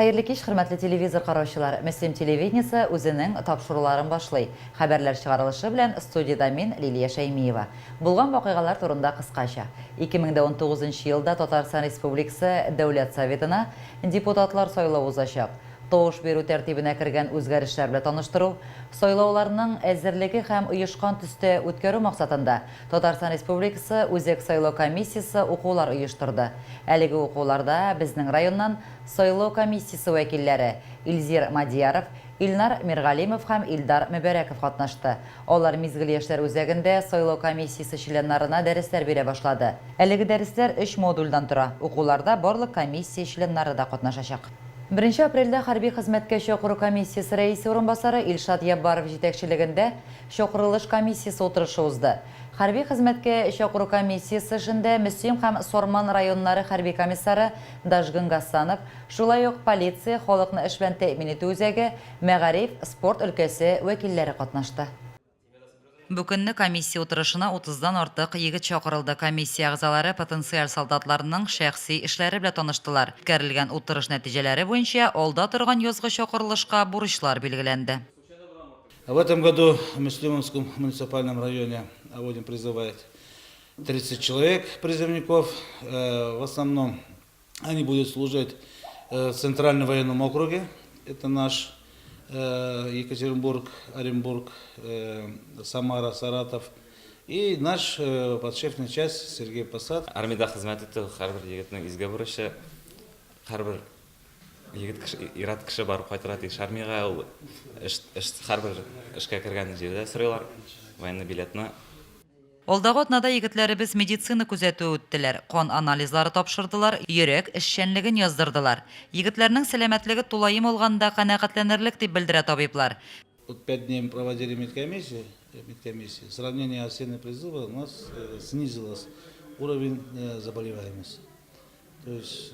Хәерле кич, хөрмәтле телевизор караучылар! Мөслим телевидениесе үзенең тапшыруларын башлый. Хәбәрләр чыгарылышы белән студиядә мин, Лилия Шәймиева. Булган вакыйгалар турында кыскача. 2019 нчы елда Татарстан Республикасы Дәүләт Советына депутатлар сайлау узачак. Тавыш бирү тәртибенә кергән үзгәрешләр белән таныштыру, сайлауларның әзерлеге һәм оешкан төстә үткәрү максатында Татарстан Республикасы Үзәк сайлау комиссиясе укулар оештырды. Әлеге укуларда безнең районнан сайлау комиссиясе вәкилләре Илзир Мадьяров, Илнар Миргалимов һәм Илдар Мөбәрәков катнашты. Алар Мизгел яшьләр үзәгендә сайлау комиссиясе членнарына дәресләр бирә башлады. Әлеге дәресләр өч модульдән тора. Укуларда барлык комиссия членнары да катнашачак. Беренче апрельдә хәрби хезмәткә чакыру комиссиясе рәисе урынбасары Илшат Яббаров җитәкчелегендә чакырылыш комиссиясе утырышы узды. Хәрби хезмәткә чакыру комиссиясе эшендә Мөслим һәм Сарман районнары хәрби комиссары Дажгын Гасанов, шулай ук полиция, халыкны эш белән тәэмин итү үзәге, мәгариф, спорт өлкәсе вәкилләре катнашты. Бу көнне комиссия утырышына утыздан артык егет чакырылды. Комиссия әгъзалары потенциаль солдатларның шәхси эшләре белән таныштылар. Үткәрелгән утырыш нәтиҗәләре буенча алда торган язгы чакырылышка бурычлар билгеләнде. В этом году в Муслимовском муниципальном районе будем призывать 30 человек призывников. В основном они будут служить в Центральном военном округе. Это наш Екатеринбург, Оренбург, Самара, Саратов. И наш подшефный часть Сергей Посад. Армиядә хезмәт итү һәрбер егетнең изге бурычы. Һәрбер егет кеше, ир-ат кеше барып кайтырга тиеш армиягә. Ул эш, эш, һәрбер эшкә кергән җирдә сорыйлар военный билетны. Алдагы атнада егетләребез медицина күзәтүе үттеләр, кан анализлары тапшырдылар, йөрәк эшчәнлеген яздырдылар. Егетләрнең сәламәтлеге тулаем алганда канәгатьләнерлек, дип белдерә табиблар. Вот пять дней мы проводили медкомиссию, медкомиссию. Сравнение осеннего призыва у нас снизилось уровень заболеваемости. То есть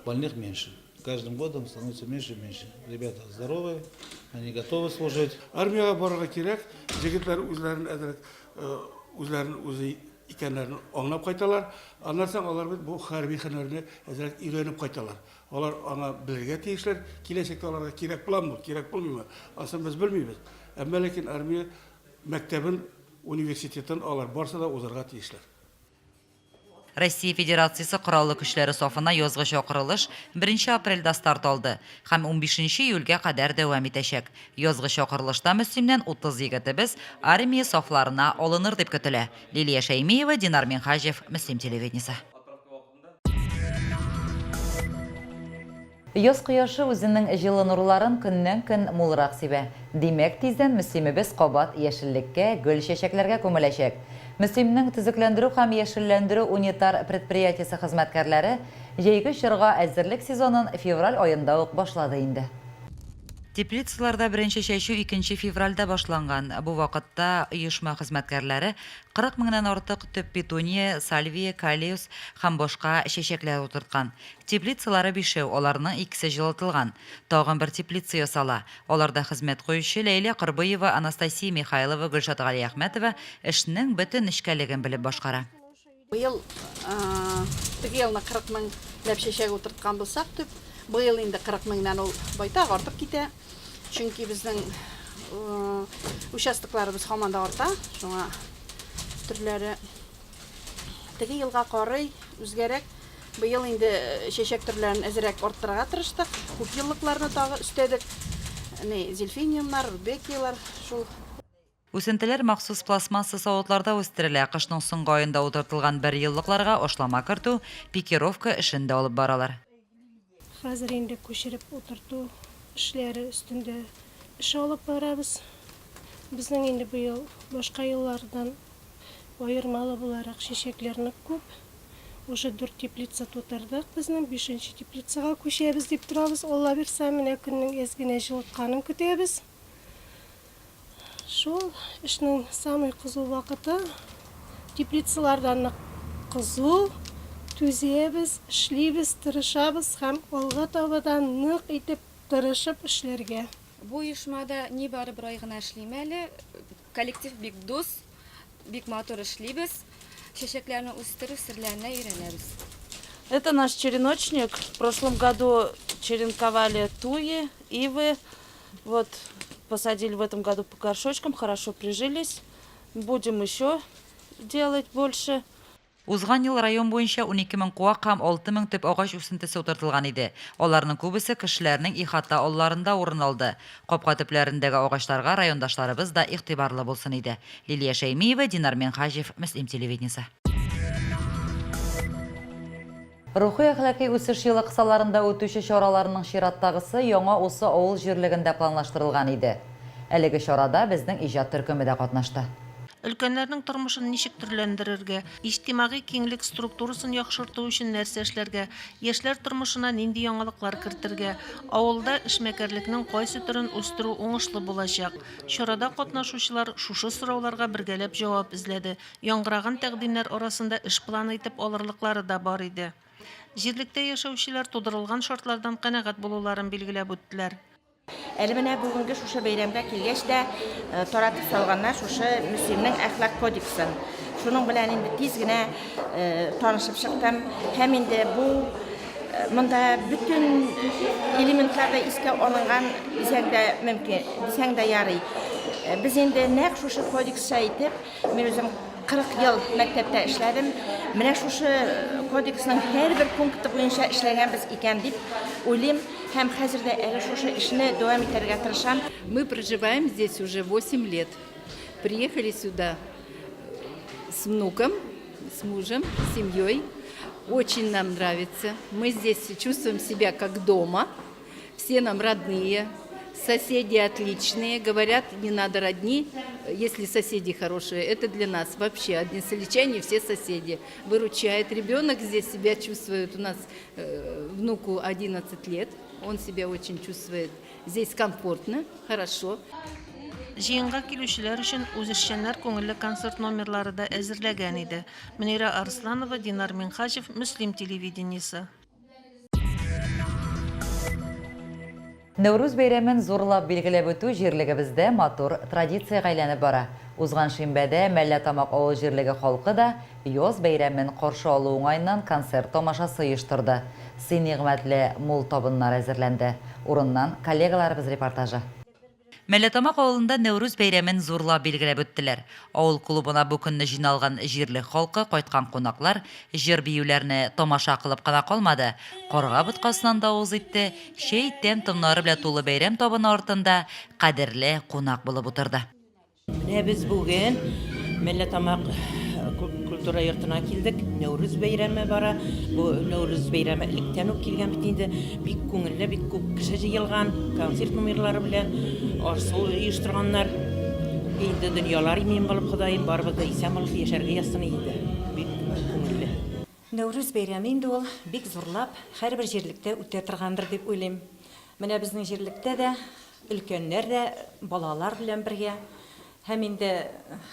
больных меньше. Каждым годом становится меньше и меньше. Ребята здоровые, они готовы служить. Армиягә барырга кирәк, егетләр үзләрен әзрәк үзләрен үзе икәннәрен аңлап кайталар. Аннан соң алар бит бу хәрби һөнәрне әзрәк өйрәнеп кайталар. Алар аңа белергә тиешләр. Киләчәктә аларга кирәк буламы, кирәк булмыймы, анысын без белмибез. Әмма ләкин армия мәктәбен, университетын алар барсы да узарга тиешләр. Россия Федерациясе Кораллы Көчләре сафына язгы чакырылыш беренче апрельдә старт алды һәм унбишенче июльгә кадәр дәвам итәчәк. Язгы чакырылышта Мөслимнән 30 егетебез армия сафларына алыныр дип көтелә. Лилия Шәймиева, Динар Минһаҗев, Мөслим телевидениесе. Яз кояшы үзенең җылы нурларын көннән-көн мулрак сибә. Димәк, тиздән Мөслимебез кабат яшеллеккә, гөл-чәчәкләргә күмеләчәк. Мөслимнең төзекләндерү һәм яшелләндерү унитар предприятиесе хезмәткәрләре җәйге чорга әзерлек сезонын февраль аенда ук башлады инде. Теплицаларда беренче чәчү икенче февральдә башланган. Бу вакытта оешма хезмәткәрләре 40 меңнән артык төп петуния, сальвия, калиус һәм башка чәчәкләр утырткан. Теплицалары бишәү, аларның икесе җылытылган. Тагын бер теплица ясала. Аларда хезмәт куючы Ләйлә Корбыева, Анастасия Михайлова, Гөлшат Галиәхмәтова эшнең бөтен нечкәлеген белеп башкара. Быел теге елны 40 меңләп чәчәк утырткан булсак төп, быел инде 40 меңнән ул байтак артып китә. Чөнки безнең участокларыбыз һаман да арта, шуңа төрләре Теге елга карый, үзгәрәк. Быел инде чәчәк төрләрен әзрәк арттырырга тырыштык. Күпьеллыкларны тагы өстәдек. Ни, дельфиниумнар, рудбекияләр шул. Үсентеләр махсус пластмасса савытларда үстерелә. Кышның соңгы аенда утыртылган берьеллыкларга ашлама кертү, пикировка эшен дә алып баралар. Хәзер инде күчереп утырту эшләре өстендә эш алып барабыз. Безнең инде быел башка еллардан аермалы буларак чәчәкләр нык күп. Уже дүрт теплица тутырдык безнең, бишенче теплицага күчәбез дип торабыз. Алла бирса, менә көннең әз генә җылытканын көтәбез. Шул эшнең самый кызу вакыты. Теплицаларда нык кызу, түзәбез, эшлибез, тырышабыз һәм алга таба да нык итеп тырышып эшләргә. Бу оешмада нибары бер ай гына эшлим әле. Коллектив бик дус, бик матур эшлибез. Чәчәкләрне үстерү серләренә өйрәнәбез. Это наш череночник. В прошлом году черенковали туи, ивы. Вот посадили в этом году по горшочкам, хорошо прижились. Будем еще делать больше. Узган ел район буенча 12 мең куак һәм 6 мең төп агач үсентесе утыртылган иде. Аларның күбесе кешеләрнең ихата алларында урын алды. Капка төпләрендәге агачларга райондашларыбыз да игътибарлы булсын иде. Лилия Шәймиева, Динар Минһаҗев, Мөслим телевидениесе. Рухи-әхлакый үсеш елы кысаларында үтүче чараларның чираттагысы Яңа Усы авыл җирлегендә планлаштырылган иде. Әлеге чарада безнең иҗат төркеме дә катнашты. Өлкәннәрнең тормышын ничек төрләндерергә, иҗтимагый киңлек структурасын яхшырту өчен нәрсә эшләргә, яшьләр тормышына нинди яңалыклар кертергә, авылда эшмәкәрлекнең кайсы төрен үстерү уңышлы булачак? Чарада катнашучылар шушы сорауларга бергәләп җавап эзләде, Яңгыраган тәкъдимнәр арасында эш планы итеп алырлыклары да бар иде. Җирлектә яшәүчеләр тудырылган шартлардан канәгать булуларын билгеләп үттеләр. Әле менә бүгенге шушы бәйрәмгә килгәч тә таратып салганнар шушы Мөслимнең әхлак кодексын. Шуның белән инде тиз генә танышып чыктым. Һәм инде бу монда бөтен элементлар да искә алынган дисәң дә мөмкин, дисәң дә ярый. Без инде нәкъ шушы кодексча итеп Мин үзем 40 ел мәктәптә эшләдем. Менә шушы кодексның һәрбер пункты буенча эшләгәнбез икән дип уйлыйм һәм хәзер дә әле шушы эшне дәвам итәргә тырышам. Мы проживаем здесь уже 8 лет. Приехали сюда с внуком, с мужем, с семьей. Очень нам нравится. Мы здесь чувствуем себя как дома. Все нам родные, соседи отличные, говорят, не надо родни, если соседи хорошие. Это для нас вообще одни сельчане, все соседи. Выручает ребенок, здесь себя чувствует. У нас э, внуку 11 лет, он себя очень чувствует здесь комфортно, хорошо. Җыенга килүчеләр өчен үзешчәннәр күңелле концерт номерлары да әзерләгән иде. Мөнирә Арсланова, Динар Минһаҗев, Мөслим телевидениесе. Нәүрүз бәйрәмен зурлап билгеләп үтү җирлегебездә матур традициягә әйләнеп бара. Узган шимбәдә Мәлләтамак авыл җирлеге халкы да яз бәйрәмен каршы алу уңаеннан концерт тамашасы оештырды. Сый-нигъмәтле мул табыннар әзерләнде. Урыннан коллегаларыбыз репортажы. Мәлләтамак авылында Нәүрүз бәйрәмен зурлап билгеләп үттеләр. Авыл клубына бу көнне җыйналган җирлек халкы, кайткан кунаклар җыр-биюләрне тамаша кылып кына калмады, карга боткасыннан да авыз итте, чәй тәм-томнары белән тулы бәйрәм табыны артында кадерле кунак булып утырды. Менә без бүген Мәлләтамак культура йортына килдек. Нәүрүз бәйрәме бара. Бу Нәүрүз бәйрәме электән үк килгән бит инде. Бик күңелле, бик күп кеше җыелган, концерт номерлары белән аш-су оештырганнар. Инде дөньялар имин булып, Ходаем, барыбыз да исән булып яшәргә язсын иде. Бик күңелле. Нәүрүз бәйрәме инде ул бик зурлап һәрбер җирлектә үтә торгандыр дип уйлыйм. Менә безнең җирлектә дә өлкәннәр дә балалар белән бергә һәм инде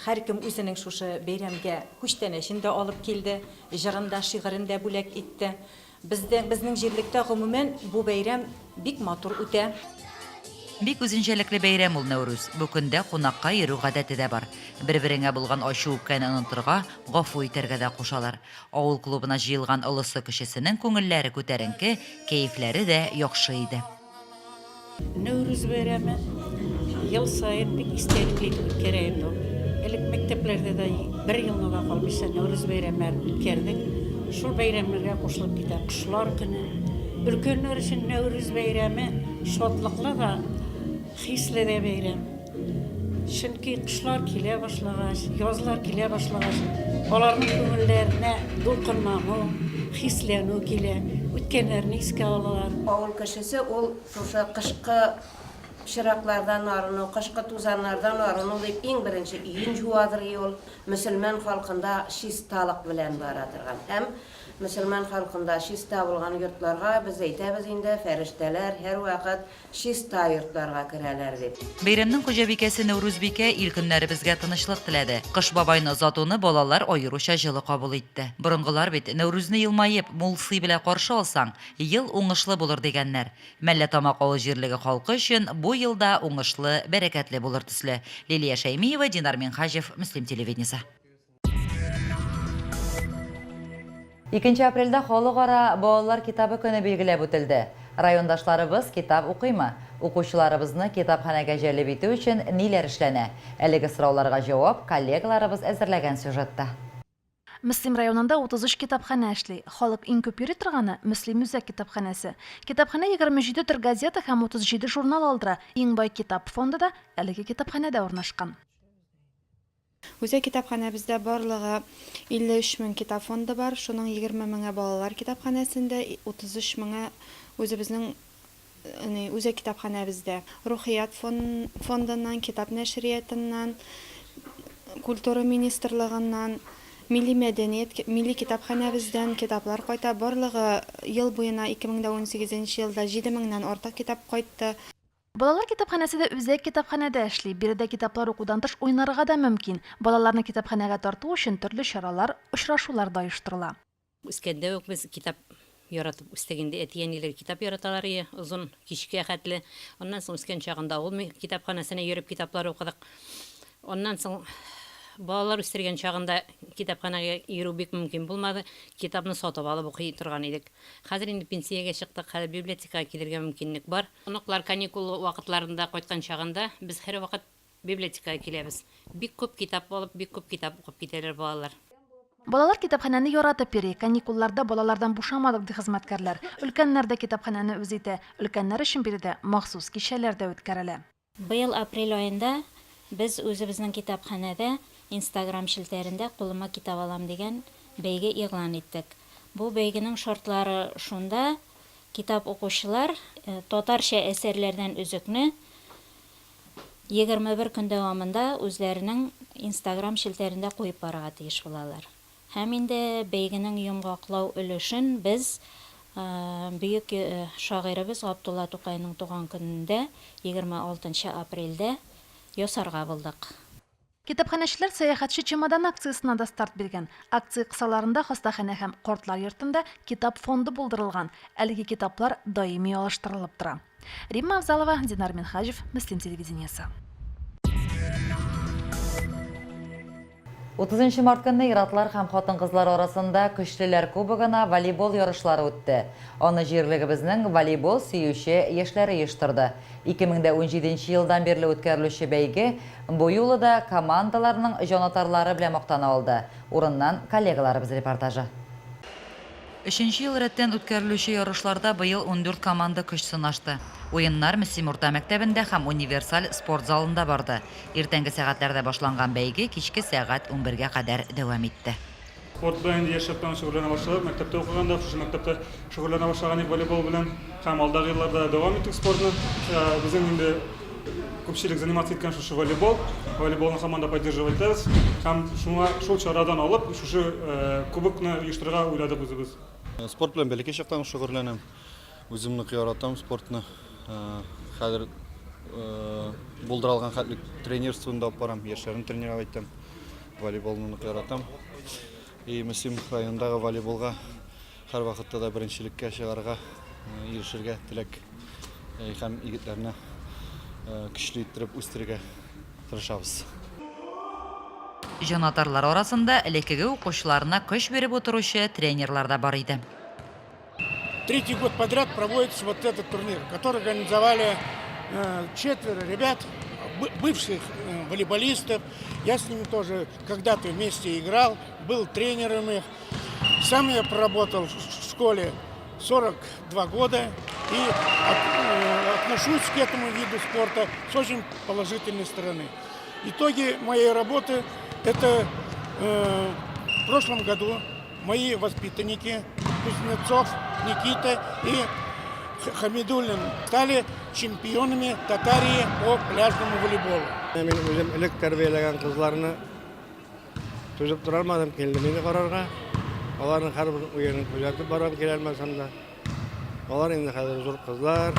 һәркем үзенең шушы бәйрәмгә күчтәнәчен дә алып килде, җырын да, шигырен дә бүләк итте. Бездә, безнең җирлектә гомумән бу бәйрәм бик матур үтә. Бик үзенчәлекле бәйрәм ул Нәүрүз. Бу көндә кунакка йөрү гадәте дә бар. Бер-береңә булган ачу-үпкәне онытырга, гафу итәргә дә кушалар. Авыл клубына җыелган олысы-кечесенең күңелләре күтәренке, кәефләре дә яхшы иде. Нәүрүз бәйрәме ел саен бик истәлекле итеп үткәрә инде ул. Элек мәктәпләрдә дә бер елны да калмыйча Нәүрүз бәйрәмнәрен үткәрдек. Шул бәйрәмнәргә кушылып китә Кошлар көне. Өлкәннәр өчен Нәүрүз бәйрәме шатлыклы да, хисле дә бәйрәм. Чөнки кышлар килә башлагач, язлар килә башлагач, аларның күңелләренә дулкынлану, хисләнү килә, үткәннәрне искә алалар. Авыл кешесе ул шушы кышкы пычраклардан арыну, кышкы тузаннардан арыну дип иң беренче өен җуадыр и ул. Мөселман халкында чисталык белән бара торган һәм мөселман халкында чиста булган йортларга без әйтәбез инде, фәрештәләр һәрвакыт Чиста йортларга керәләр, дип. Бәйрәмнең хуҗабикәсе Нәүрүзбикә ил-көннәребезгә тынычлык теләде. Кыш бабайны озатуны балалар аеруча җылы кабул итте. Борынгылар бит, Нәүрүзне елмаеп, мул сый белән каршы алсаң, ел уңышлы булыр, дигәннәр. Мәлләтамак авыл җирлеге халкы өчен бу ел да уңышлы, бәрәкәтле булыр төсле. Лилия Шәймиева, Динар Минһаҗев, Мөслим телевидениесе. Икенче апрельдә Халыкара балалар китабы көне билгеләп үтелде. Райондашларыбыз китап укыймы? Укучыларыбызны китапханәгә җәлеп итү өчен ниләр эшләнә? Әлеге сорауларга җавап коллегаларыбыз әзерләгән сюжетта. Мөслим районында 33 китапханә эшли. Халык иң күп йөри торганы, Мөслим үзәк китапханәсе. Китапханә 27 төр газета һәм 37 журнал алдыра. Иң бай китап фонды да әлеге китапханәдә урнашкан. Үзәк китапханәбездә барлыгы 53 мең китап фонды бар, шуның 20 меңе балалар китапханәсендә, 33 меңе үзебезнең үзәк китапханәбездә. Рухият фондыннан, китап нәшриятыннан, культура министрлыгыннан, милли мәдәният, милли китапханәбездән китаплар кайта. Барлыгы ел буена 2018 нче елда 7 меңнән артык китап кайтты. Балалар китапханәсе дә үзәк китапханәдә эшли. Биредә китаплар укудан тыш уйнарга да мөмкин. Балаларны китапханәгә тарту өчен төрле чаралар, очрашулар да оештырыла. Үскәндә үк без китап яратып үстек инде. Әти-әниләр китап яраталар ие, озын кичкә хәтле. Аннан соң үскән чагында авыл китапханәсенә йөреп китаплар укыдык. Аннан соң балалар үстергән чагында китапханәгә йөрү бик мөмкин булмады. Китапны сатып алып укый торган идек. Хәзер инде пенсиягә чыктык, хәзер библиотекага килергә мөмкинлек бар. Оныклар каникул вакытларында кайткан чагында без һәрвакыт библиотекага киләбез. Бик күп китап алып, бик күп китап укып китәләр балалар. Балалар китапханәне яратып йөри. Каникулларда балалардан бушамадык, ди хезмәткәрләр. Өлкәннәр дә китапханәне үз итә. Өлкәннәр өчен биредә махсус кичәләр дә үткәрелә. Быел апрель аенда без үзебезнең китапханәдә Инстаграм челтәрендә Кулыма китап алам дигән бәйге игълан иттек. Бу бәйгенең шартлары шунда, китап укучылар татарча әсәрләрдән өзекне 21 көн дәвамында үзләренең Инстаграм челтәрендә куеп барырга тиеш булалар. Һәм инде бәйгенең йомгаклау өлешен без бөек шагыйребез Габдулла Тукайның туган көнендә, 26 нчы апрельдә ясарга булдык. Китапханәчеләр Сәяхәтче чемодан акциясенә дә старт биргән. Акция кысаларында хастаханә һәм картлар йортында китап фонды булдырылган. Әлеге китаплар даими алыштырылып тора. Римма Авзалова, Динар Минһаҗев, Мөслим телевидениесе. 30 март көнне ир-атлар һәм хатын-кызлар арасында Көчлеләр кубогына волейбол ярышлары үтте. Аны җирлегебезнең волейбол сөюче яшьләре оештырды. 2017 елдан бирле үткәрелүче бәйге бу юлы да командаларның җанатарлары белән мактана алды. Урыннан коллегаларыбыз репортажы. Өченче ел рәттән үткәрелүче ярышларда быел 14 команда көч сынашты. Уеннар Мөслим урта мәктәбендә һәм универсаль спорт залында барды. Иртәнге сәгатьләрдә башланган бәйге кичке сәгать унбергә кадәр дәвам итте. Спорт белән инде яшь чактан шөгыльләнә башладык. Мәктәптә укыганда, шушы мәктәптә шөгыльләнә башлаган идек волейбол белән. Һәм алдагы елларда дәвам иттек спортны. Безнең инде күпчелек заниматься иткән шушы волейбол. Волейболны һаман да поддерживать итәбез. Һәм шуңа шул чарадан алып, шушы кубокны оештырырга уйладык үзебез. Спорт белән бәләкәй чактан ук шөгыльләнәм. Үзем нык яратам спортны. Хәзер булдыра алган хәтле тренерствоны да алып барам, яшьләрне тренировать итәм. Волейболны нык яратам. И Мөслим районындагы волейболга һәрвакытта да беренчелеккә чыгарга, ирешергә теләк һәм егетләрне көчле иттереп үстерергә тырышабыз. Җанатарлар арасында элеккеге укучыларына көч биреп утыручы тренерлар да бар иде. Третий год подряд проводится вот этот турнир, который организовали четверо ребят, бывших волейболистов. Я с ними тоже когда-то вместе играл, был тренером их. Сам я проработал в школе 42 года и отношусь к этому виду спорта с очень положительной стороны. Итоги моей работы – это в прошлом году мои воспитанники Кузнецов Никита и Хамидуллин стали чемпионами Татарии по пляжному волейболу. Мин үзем элек тәрбияләгән кызларны түзеп тора алмадым, килдем инде карарга. Аларның һәрбер уенын күзәтеп барам, килә алмасам да. Алар инде хәзер зур кызлар,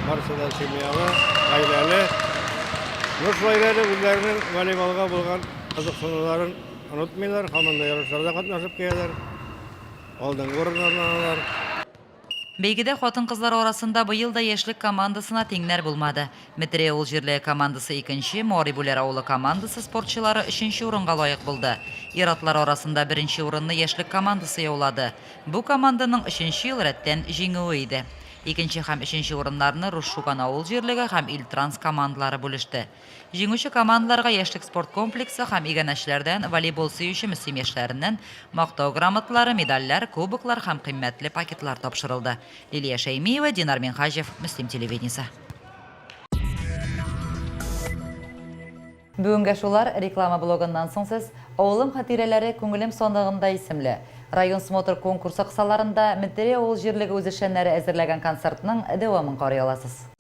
барысы да семьялы, гаиләле. Ну, шулай да әле үзләренең волейболга булган кызыксынуларын онытмыйлар, һаман да ярышларда катнашып киләләр. Алдынгы урыннарны алалар. Бәйгедә хатын-кызлар арасында быел да Яшьлек командасына тиңнәр булмады. Метрәй авыл җирлеге командасы икенче, Мари Бүләр авылы командасы спортчылары өченче урынга лаек булды. Ир-атлар арасында беренче урынны Яшьлек командасы яулады. Бу команданың өченче ел рәттән җиңүе иде. Икенче һәм өченче урыннарны Рус Шуган авыл җирлеге һәм Ильтранс командалары бүлеште. Җиңүче командаларга Яшьлек спорт комплексы һәм иганәчеләрдән, волейбол сөюче Мөслим яшьләреннән Мактау грамоталары, медальләр, кубоклар һәм кыйммәтле пакетлар тапшырылды. Лилия Шәймиева, Динар Минһаҗев, Мөслим телевидениесе. Бүгенгә шулар, реклама блогыннан соң сез Авылым хатирәләре күңелем сандыгында исемле район смотр-конкурсы кысаларында Метерия авыл җирлеге үзешчәннәре әзерләгән концертның дәвамын карый аласыз.